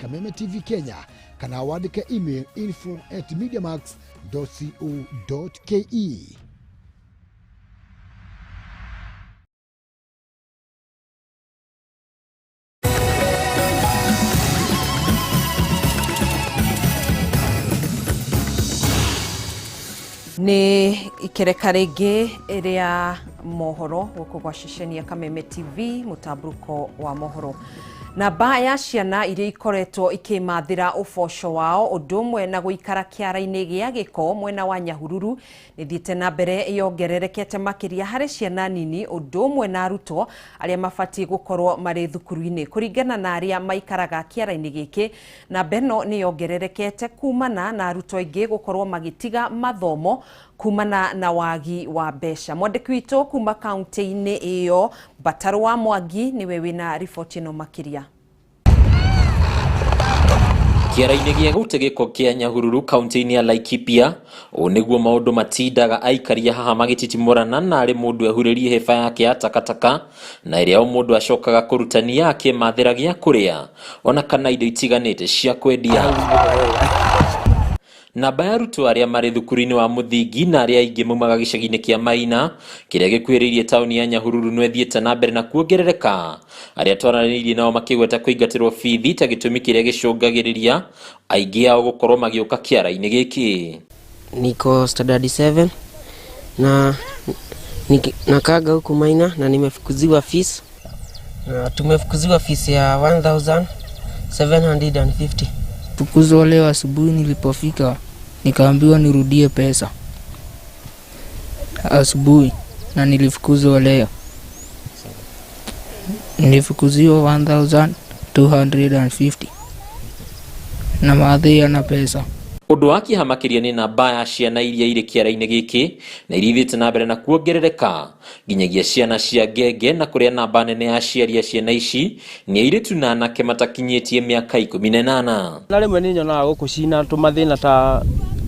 @Kameme TV Kenya, kana wandĩke email info@mediamax.co.ke. Nĩ ikereka rĩngĩ rĩa mohoro gũkũ gwa ceceni ya Kameme TV, mũtambũrũko wa mohoro. Namba ya ciana iria ikoretwo ikĩmathĩra ũboco wao ũndũ ũmwe na gũikara kĩara-inĩ gĩa gĩko mwena wa Nyahururu nĩ thiĩte na mbere yongererekete makĩria harĩ ciana nini ũndũ ũmwe na arutwo arĩa mabatiĩ gũkorwo marĩ thukuru-inĩ. Kũringana na arĩa maikaraga kĩara-inĩ gĩkĩ, namba ĩno nĩ yongererekete kumana na arutwo aingĩ gũkorwo magĩtiga mathomo kumana na wagi wa mbeca. Mwandĩki witũ kuma kaunti-inĩ ĩyo Mbatarũ wa Mwangi nĩwe wĩna riboti ĩno makĩria. Kĩara-inĩ gĩa gũte gĩko kĩa Nyahururu kaunti-inĩ ya Laikipia, ũũ nĩguo maũndũ matindaga aikaria haha magĩtitimũrana na arĩ mũndũ ehurĩrie hĩba yake ya takataka na ĩrĩa o mũndũ acokaga kũrutania akĩmathĩra gĩa kũrĩa ona kana indo itiganĩte cia kwendia. Namba ya arutwo arĩa marĩ thukuru-inĩ wa mũthingi na arĩa aingĩ maumaga gĩcagi-inĩ kĩa Maina kĩrĩa gĩkuhĩrĩirie taũni ya Nyahururu no ĩthiĩte na mbere na kuongerereka. Arĩa twaranĩirie nao makĩgweta kũingatĩrwo bithi ta gĩtũmi kĩrĩa gĩcũngagĩrĩria aingĩ ao gũkorwo magĩũka kĩara-inĩ gĩkĩ. Niko standard 7 na nakaga huku Maina na nimefukuziwa fees. Na tumefukuziwa fees ya 1750. Fukuzwa leo asubuhi nilipofika nikaambiwa nirudie pesa asubuhi na nilifukuzwa leo. Nilifukuziwa 1250 na maadhi ana pesa. Ũndũ wa kĩeha makĩria nĩ namba ya ciana iria irĩ kĩara-inĩ gĩkĩ na iria ithiĩte na mbere na kuongerereka nginyagia ciana cia ngenge, na kũrĩa namba nene ya aciari a ciana ici nĩ airĩtu na anake matakinyĩtie mĩaka 18. Na rĩmwe nĩ nyonaga gũkũ cina tũmathĩna ta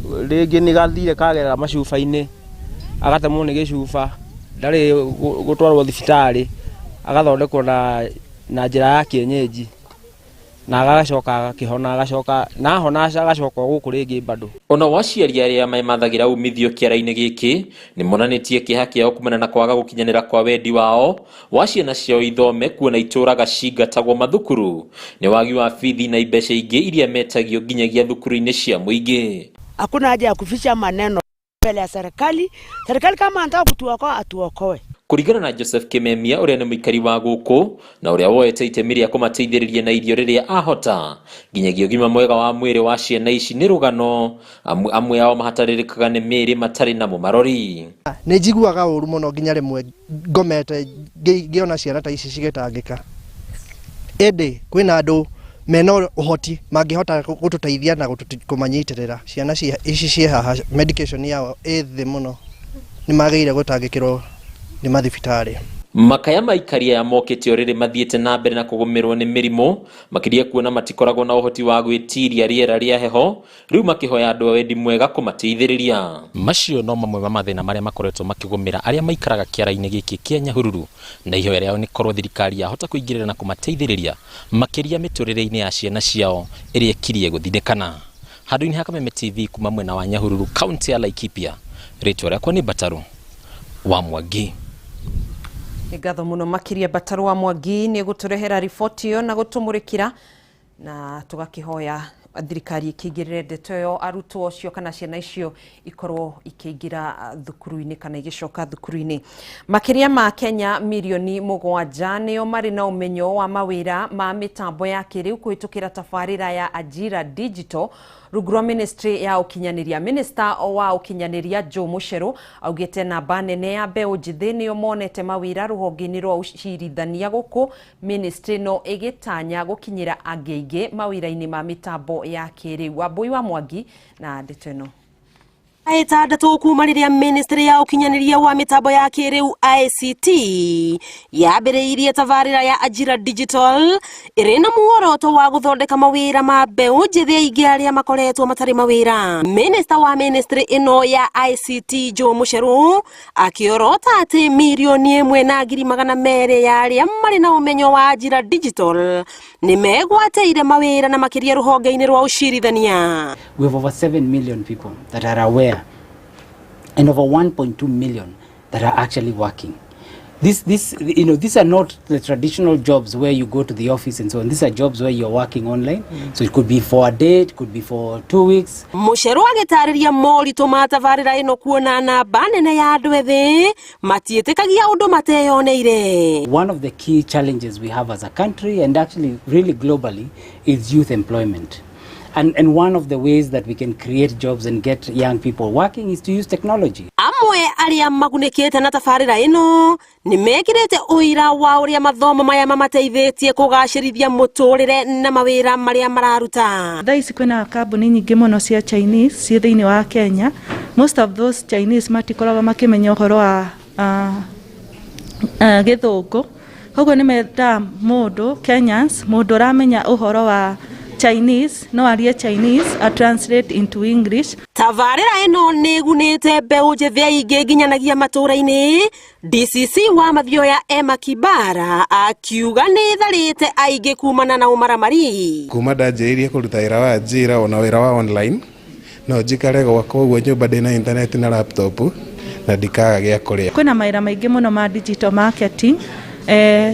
rĩngĩ nĩ gathire kagerera macuba-inĩ agatemwo nĩ gĩcuba, ndarĩ gũtwarwo thibitarĩ agathondekwo na njĩra ya kienyeji na agacoka agakĩhona, agacoka na ahona agacoka gũkũ rĩngĩ bado. Ona waciari arĩa memathagira umithio kĩara-inĩ gĩkĩ nĩ monanĩtie kĩeha kĩao kumana na kwaga gũkinyanĩra kwa wendi wao wa ciana ciao ithome, kuona itũraga cingatagwo mathukuru nĩ wagi wa bithi na mbeca ingĩ iria metagio nginyagia thukuru-inĩ cia mũingĩ. Hakuna haja ya kuficha maneno mbele ya serikali. Serikali kama anataka kutuokoa atuokoe. Kũringana na Joseph Kimemia ũrĩa nĩ mũikari wa gũkũ na ũrĩa woete itemi rĩa kũmateithĩrĩria na irio rĩrĩa ahota, nginyagia ũgima mwega wa mwĩrĩ wa ciana ici nĩ rũgano, amwe ao mahatarĩrĩkaga nĩ mĩĩrĩ matarĩ na mũmarori. Nĩ njiguaga ũru mũno nginya rĩmwe ngomete ngĩona ciana ta ici cigĩtangĩka, ĩndĩ kwĩna andũ mena ũhoti mangĩhota gũtũteithia na kũmanyitĩrĩra. Ciana ici ciĩ haha medication yao ĩ thĩ mũno, nĩ magĩrĩire gũtangĩkĩrwo nĩ mathibitarĩ. Makaya maikaria ya mokĩte o rĩrĩ mathiĩte na mbere na kũgũmĩrwo nĩ mĩrimũ makĩria kuona matikoragwo na ũhoti wa gwĩtiria rĩera rĩa heho, rĩu makĩhoya andũ a wendi mwega kũmateithĩrĩria. Macio no mamwe ma mathĩna marĩa makoretwo makĩgũmĩra arĩa maikaraga kĩara-inĩ gĩkĩ kĩa Nyahururu, na ihoya rĩao nĩ korwo thirikari yahota kũingĩrĩra na kũmateithĩrĩria makĩria mĩtũrĩre-inĩ ya ciana ciao ĩrĩa ĩkirie gũthinĩkana. Handũ-inĩ ha Kameme TV kuma mwena wa Nyahururu kaunti ya Laikipia, rĩtwa rĩakwa nĩ Mbatarũ wa Mwangi. Nĩ ngatho mũno makĩria Mbatarũ wa Mwangi nĩ gũtũrehera riboti ĩyo na gũtũmũrĩkĩra, na tũgakĩhoya thirikari ĩkĩingĩrĩre ndeto ĩyo, arutwo acio kana ciana icio ikorwo ikĩingĩra thukuru-inĩ kana igĩcoka thukuru-inĩ. Makĩria ma Kenya mirioni 7 nĩo marĩ na ũmenyo wa mawĩra ma mĩtambo ya kĩrĩu kũhĩtũkĩra tabarĩra ya Ajira Digital rungu rwa Ministry ya Ũkinyanĩria. Minister wa Ũkinyanĩria Joe Mucheru augĩte namba nene ya mbeũ njĩthĩ nĩo monete mawĩra rũhonge-inĩ rwa ũcirithania gũkũ ministry no ĩgĩtanya gũkinyĩra angĩ aingĩ mawĩra-inĩ ma mĩtambo ya kĩrĩu. Wambui wa Mwangi na ndeto ĩno. Ĩtandatũ kuma rĩrĩa ministry ya ũkinyanĩria wa mĩtambo ya kĩrĩu ICT yambĩrĩirie tabarĩra ya Ajira Digital ĩrĩ na muoroto wa gũthondeka mawĩra ma mbeũ njĩthĩ aingĩ arĩa makoretwo matarĩ mawĩra. Minista wa ministry ĩno ya ICT Joe Mucheru akĩorota atĩ 1,200,000 ya arĩa marĩ na ũmenyo wa Ajira Digital nĩ megwatĩire mawĩra na makĩria rũhonge-inĩ rwa ũcirithania. We have over 7 million people that are aware and over 1.2 million that are actually working. These are not the traditional jobs where you go to the office and so on. These are jobs where you're working online. So it could be for a day, it could be for 2 weeks. Mucheru agĩtarĩria moritũ ma tabarĩra ĩno kuona namba nene ya andũ ethĩ matiĩtĩkagia ũndũ mateyoneire. One of the key challenges we have as a country and actually really globally is youth employment. And one of the ways that we can create jobs and get young people working is to use technology. Amwe arĩa magunĩkĩte na tabarĩra ĩno nĩ mekĩrĩte ũira wa ũrĩa mathomo maya mamateithĩtie kũgacĩrithia mũtũrĩre na mawĩra marĩa mararuta. Thaa ici kwĩna kambuni nyingĩ mũno cia Chinese ciĩ thĩinĩ wa Kenya. Most of those Chinese matikoragwo makĩmenya ũhoro wa gĩthũngũ, koguo nĩ mendaga mũndũ Kenyans, mũndũ ũramenya ũhoro wa Chinese, no arie Chinese, a translate into English. Tabarĩra ĩno nĩ ĩgunĩte mbeũ njĩthĩ aingĩ nginyanagia matũũra-inĩ. DCC wa Mathioya Emma Kibara akiuga nĩ ĩtharĩte aingĩ kumana na ũmaramari. Kuma ndanjĩrĩirie kũruta wĩra wa Ajira ona wĩra wa online, no njikare gwakwa ũguo nyũmba ndĩna internet na laptop na ndikaga gĩa kũrĩa. Kwĩna mawĩra maingĩ mũno ma digital marketing.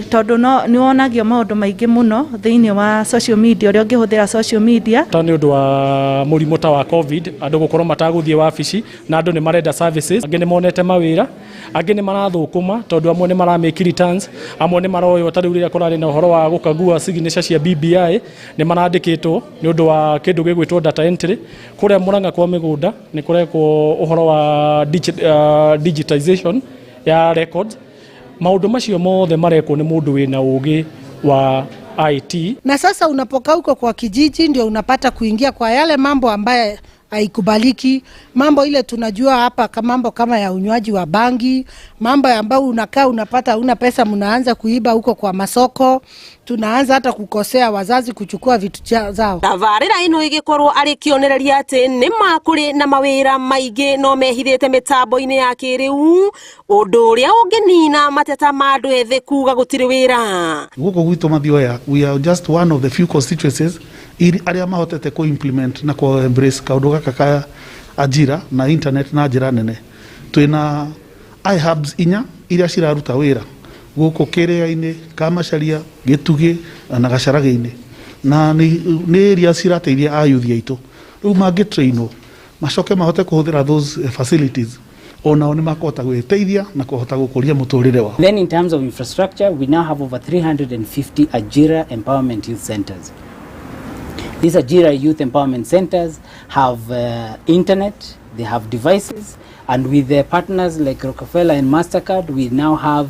Tondũ no nĩ wonagio maũndũ maingĩ mũno thĩinĩ wa social media, ũrĩa ũngĩhũthĩra social media. Ta nĩ ũndũ wa mũrimũ ta wa COVID, andũ gũkorwo matagũthiĩ wabici na andũ nĩ marenda services, angĩ nĩ monete mawĩra, angĩ nĩ marathũkũma tondũ amwe nĩ mara make returns, amwe nĩ maroywo ta rĩu rĩrĩa kũrarĩ na ũhoro wa gũkagua signature cia BBI nĩ marandĩkĩtwo nĩ ũndũ wa kĩndũ gĩgwĩtwo data entry. Kũrĩa Murang'a kwa mĩgũnda nĩ kũrekwo ũhoro wa digitization ya records. Maũndũ macio mothe marekwo nĩ mũndũ wĩna ũgĩ wa IT. Na sasa unapokaa huko kwa kijiji ndio unapata kuingia kwa yale mambo ambaye haikubaliki, mambo ile tunajua hapa kama mambo kama ya unywaji wa bangi, mambo ambayo unakaa unapata una pesa mnaanza kuiba huko kwa masoko, tunaanza hata kukosea wazazi kuchukua vitu zao. Tabarĩra ĩno ĩgĩkorwo arĩ kĩonereria atĩ nĩ ma kũrĩ na mawĩra maingĩ no mehithĩte mĩtambo-inĩ ya kĩrĩu, ũndũ ũrĩa ũngĩnina mateta ma andũ ethĩ kuga gũtirĩ wĩra. Gũkũ gwitũ Mathioya, we are just one of the few constituencies arĩa mahotete ku implement na ku embrace kaũndũ gaka ka Ajira na internet na njĩra nene. Twĩna iHubs inya iria ciraruta wĩra gũkũ Kĩrĩa-inĩ, Kamacharia, Gĩtugĩ na Gacharage-inĩ, na nĩ area cirateithia ayuthi aitũ. Rĩu mangĩtrainwo macoke mahote kũhũthĩra those facilities, onao nĩ makũhota gwĩteithia na kũhota gũkũria mũtũrĩre wao. Then in terms of infrastructure, we now have over 350 Ajira Empowerment Youth Centers. These Ajira Youth Empowerment Centers have internet, they have devices, and with their partners like Rockefeller and MasterCard, we now have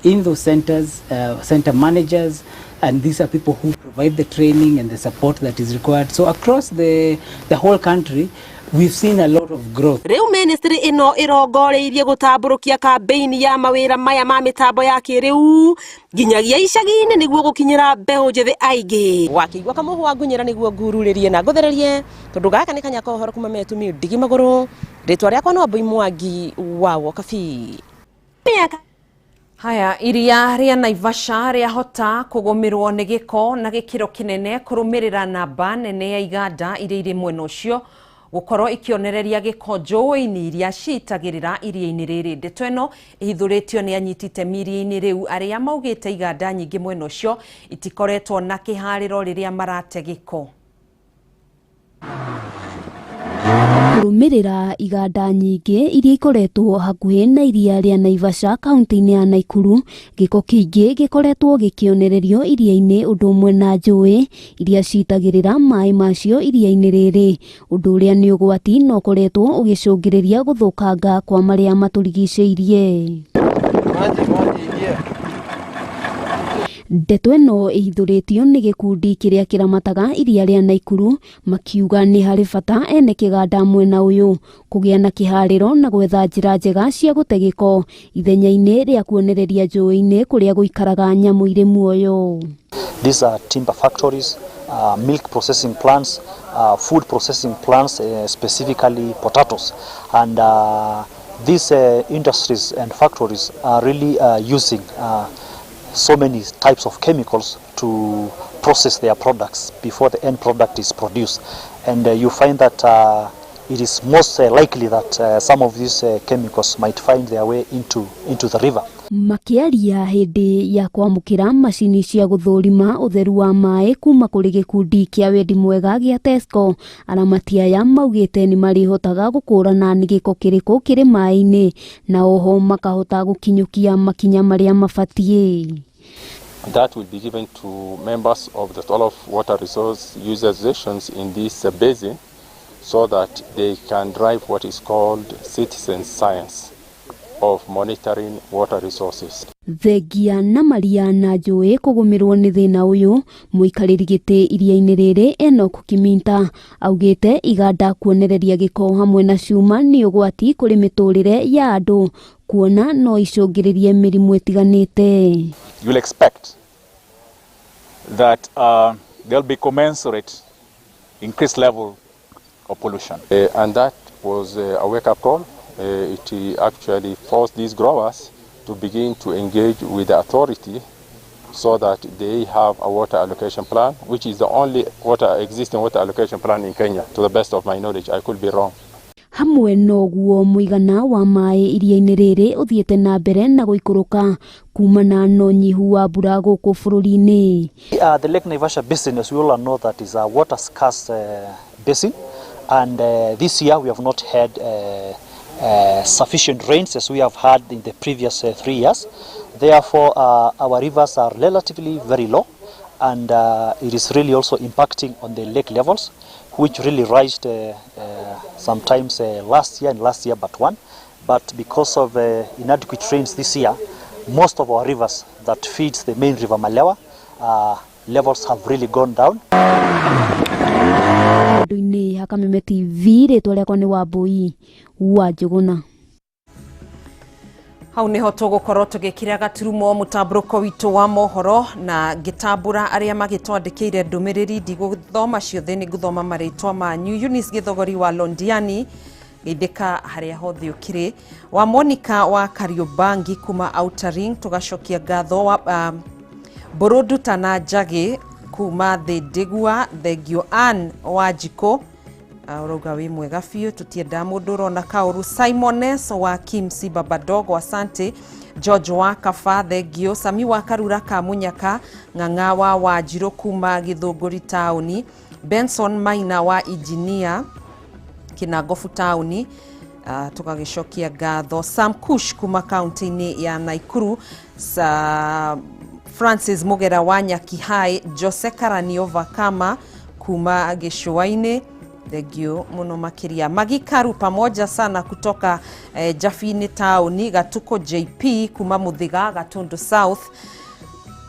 in those centers, center managers, and these are people who provide the training and the support that is required. So across the whole country, we've seen a lot of growth. Rĩu ministry ĩno ĩrongoreirie gũtambũrũkia kambĩini ya mawĩra maya ma mĩtambo ya kĩrĩu nginyagia icagi-inĩ nĩguo gũkinyĩra mbeũ njĩthĩ aingĩ. Wakĩigua kamũhwa ngunyĩra nĩguo ngururĩrie na ngũthererie, tondũ gaka nĩ kanya ka ũhoro kuma metumi ndigi magũrũ. Rĩtwa rĩakwa no Wambui Mwangi wa Wokabi. Mĩaka Haya, iria rĩa Naivasha rĩahota kũgũmĩrwo nĩ gĩko na gĩkĩro kĩnene kũrũmĩrĩra namba nene ya iganda iria irĩ mwena ũcio gũkorwo ikĩonereria gĩko njũĩ-inĩ iria ciitagĩrĩra iria-inĩ rĩrĩ. Ndeto ĩno ĩhithũrĩtio nĩ anyiti itemi iria-inĩ rĩu arĩa maugĩte iganda nyingĩ mwena ũcio itikoretwo na kĩharĩro rĩrĩa marate gĩko. Kũrũmĩrĩra iganda nyingĩ iria ikoretwo hakuhĩ na iria rĩa Naivasha kaunti-inĩ ya Nakuru, gĩko kĩingĩ gĩkoretwo gĩkĩonererio iria-inĩ ũndũ ũmwe na njũĩ iria citagĩrĩra maĩ macio iria-inĩ rĩrĩ, ũndũ ũrĩa nĩ ũgwati na ũkoretwo ũgĩcũngĩrĩria gũthũkanga kwa marĩa matũrigicĩirie. Ndeto ĩno ĩhithũrĩtio nĩ gĩkundi kĩrĩa kĩramataga iria rĩa Naikuru makiuga nĩ harĩ bata ene kĩganda mwena ũyũ kũgĩa na kĩharĩro na gwetha njĩra njega cia gũte gĩko ithenya-inĩ rĩa kuonereria njũĩ-inĩ kũrĩa gũikaraga nyamũ irĩ muoyo. These are timber factories, milk processing plants, food processing plants, specifically potatoes. And these industries and factories are really using so many types of chemicals to process their products before the end product is produced. And you find that it is most likely that some of these chemicals might find their way into the river. Makĩaria hĩndĩ ya kwamũkĩra macini cia gũthũrima ũtheru wa maĩ kuma kũrĩ gĩkundi kĩa wendi mwega gĩa Tesco, aramati aya maugĩte nĩ marĩhotaga gũkũrana nĩ gĩko kĩrĩkũ kĩrĩ maĩ-inĩ na oho makahota gũkinyũkia makinya marĩa mabatiĩ. That will be given to members of the 12 water resource user associations in this basin so that they can drive what is called citizen science of monitoring water resources. Thengia na maria na njũĩ kũgũmĩrwo nĩ thĩna ũyũ, mũikarĩri gĩtĩ iria-inĩ rĩrĩ Enoch Kiminta augĩte iganda kuonereria gĩko hamwe na cuma nĩ ũgwati kũrĩ mĩtũrĩre ya andũ kuona no icũngĩrĩrie mĩrimũ ĩtiganĩte. You'll expect that there'll be commensurate increased level of pollution. And that was a wake-up call. It actually forced these growers to begin to engage with the authority so that they have a water allocation plan, which is the only existing water allocation plan in Kenya, to the best of my knowledge. I could be wrong. Hamwe noguo mũigana wa maĩ iria-inĩ rĩrĩ ũthiĩte na mbere na gũikũrũka kumana na ũnyihu wa mbura gũkũ bũrũri-inĩ. The Lake Naivasha Basin, as we all know, that is a water scarce basin, and this year we have not had sufficient rains as we have had in the previous 3 years. Therefore, our rivers are relatively very low, and it is really also impacting on the lake levels, which really rised sometimes last year and last year but one. But because of inadequate rains this year, most of our rivers that feeds the main river Malewa, levels have really gone down. Andũ-inĩ Hakameme TV, rĩtwa rĩakwa nĩ Wambui wa Njũgũna. Hau niho tũgũkorwo tũgĩkĩra gaturumo mũtambũrũko witũ wa mohoro na ngĩtambũra arĩa magĩtwandĩkĩire ndũmĩrĩri. Ndigũthoma ciothe, nĩ ngũthoma marĩtwa manyu. Eunice Gĩthogori wa Londiani, geithĩka harĩa hothe ũkĩrĩ. Wa Monica wa Kariobangi kuma Outer Ring, tũgacokia ngatho. Wa Mbũrũndu Tana Njagĩ kuma Thĩndĩgua, Thengio Ann wa Njikũ, ũrauga wĩ mwega biũ, tũtiendaga mũndũ ũrona kaũru. Simones wa Kimsi Babadogo, asante. George wa Kaba, thengio. Sami wa Karura ka Munyaka, Ng'ang'a wa Wanjirũ kuma Gĩthũngũri taũni, Benson Maina wa Injinia Kĩnangobu taũni, tũgagĩcokia ngatho. Sam Kush kuma kaunti-inĩ ya Naikuru, Francis Mugera wa Nyakihai, Jose Karaniova Kama kuma Gĩcũa-inĩ, thengio muno makiria. Magikaru pamoja sana kutoka Jafini taũni, Gatuko JP kuma Muthiga Gatundu South,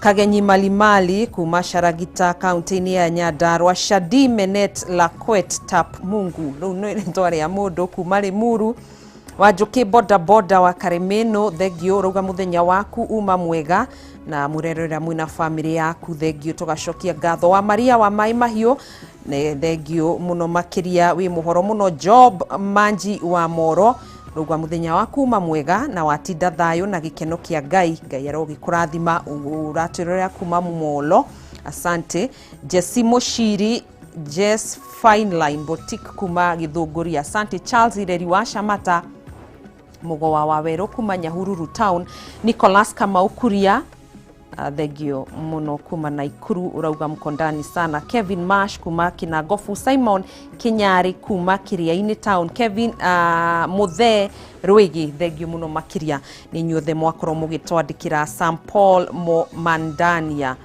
Kagenyi Malimali kuma Sharagita kaunti-inĩ ya Nyandarua, Shadi Menet Lakwet Tap Mungu, rĩu nĩ rĩtwa rĩa mũndũ kuma Limuru, Wanjũkĩ boda boda wa Karemeno, thengio, rauga mũthenya waku uma mwega na mũrerera mwĩna famĩlĩ yaku, thengio, tũgacokia ngatho. Wa Maria wa Mai Mahiũ, thengio mũno makĩria, wĩ mũhoro mũno. Job Manji wa Moro, rauga mũthenya waku uma mwega na watinda thayũ na gĩkeno kĩa Ngai, Ngai arogĩkũrathima, ũratwĩrorera kuma Molo, asante. Jesse Moshiri, Jess Fine Line Boutique kuma Gĩthũngũri, asante. Charles Ireri wa Shamata, Mũgowa wa Werũ kuma Nyahururu town, Nicholas Kamau Kuria, thengio muno kuma Naikuru, urauga mkondani sana. Kevin Marsh kuma Kinagofu, Simon Kinyari kuma Kiriaini town, Kevin Muthe Rwigi, thengio muno makiria ni inyuothe mwakorwo mugitwandikira. Sam Paul Mo Mandania,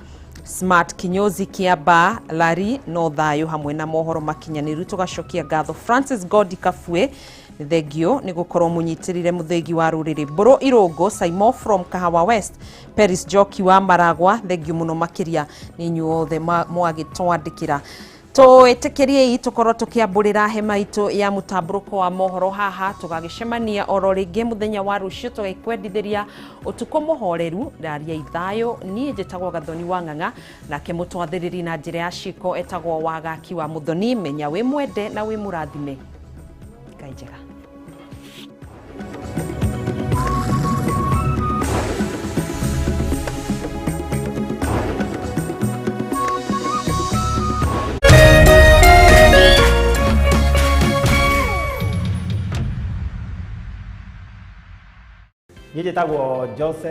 Smart Kinyozi Kiaba Lari no thayo hamwe na mohoro makinyaniru, tugacokia ngatho. Francis Godi Kafue Nĩ thengio nĩ gũkorwo mũnyitĩrĩre mũthĩgi wa rũrĩrĩ. Mbũrũ Irũngũ, Saimo from Kahawa West, Peris Njoki wa Maragwa, thengio mũno makĩria nĩ inyuothe mwagĩtwandĩkĩra. Twĩtĩkĩriei tũkorwo tũkĩambũrĩra hema itũ ya mũtambũrũko wa mohoro haha, tũgagĩcemania oro rĩngĩ mũthenya wa rũciũ tũgĩkwendithĩria ũtukũ mũhoreru raria ithayũ. Niĩ njĩtagwo Gathoni wa Ng'ang'a, nake mũtwathĩrĩri na njĩra ya ciko etagwo Wagaki wa Mũthoni. Menya wĩ mwende na wĩ mũrathime. Ngai njega. Niĩ njĩtagwo Joseph.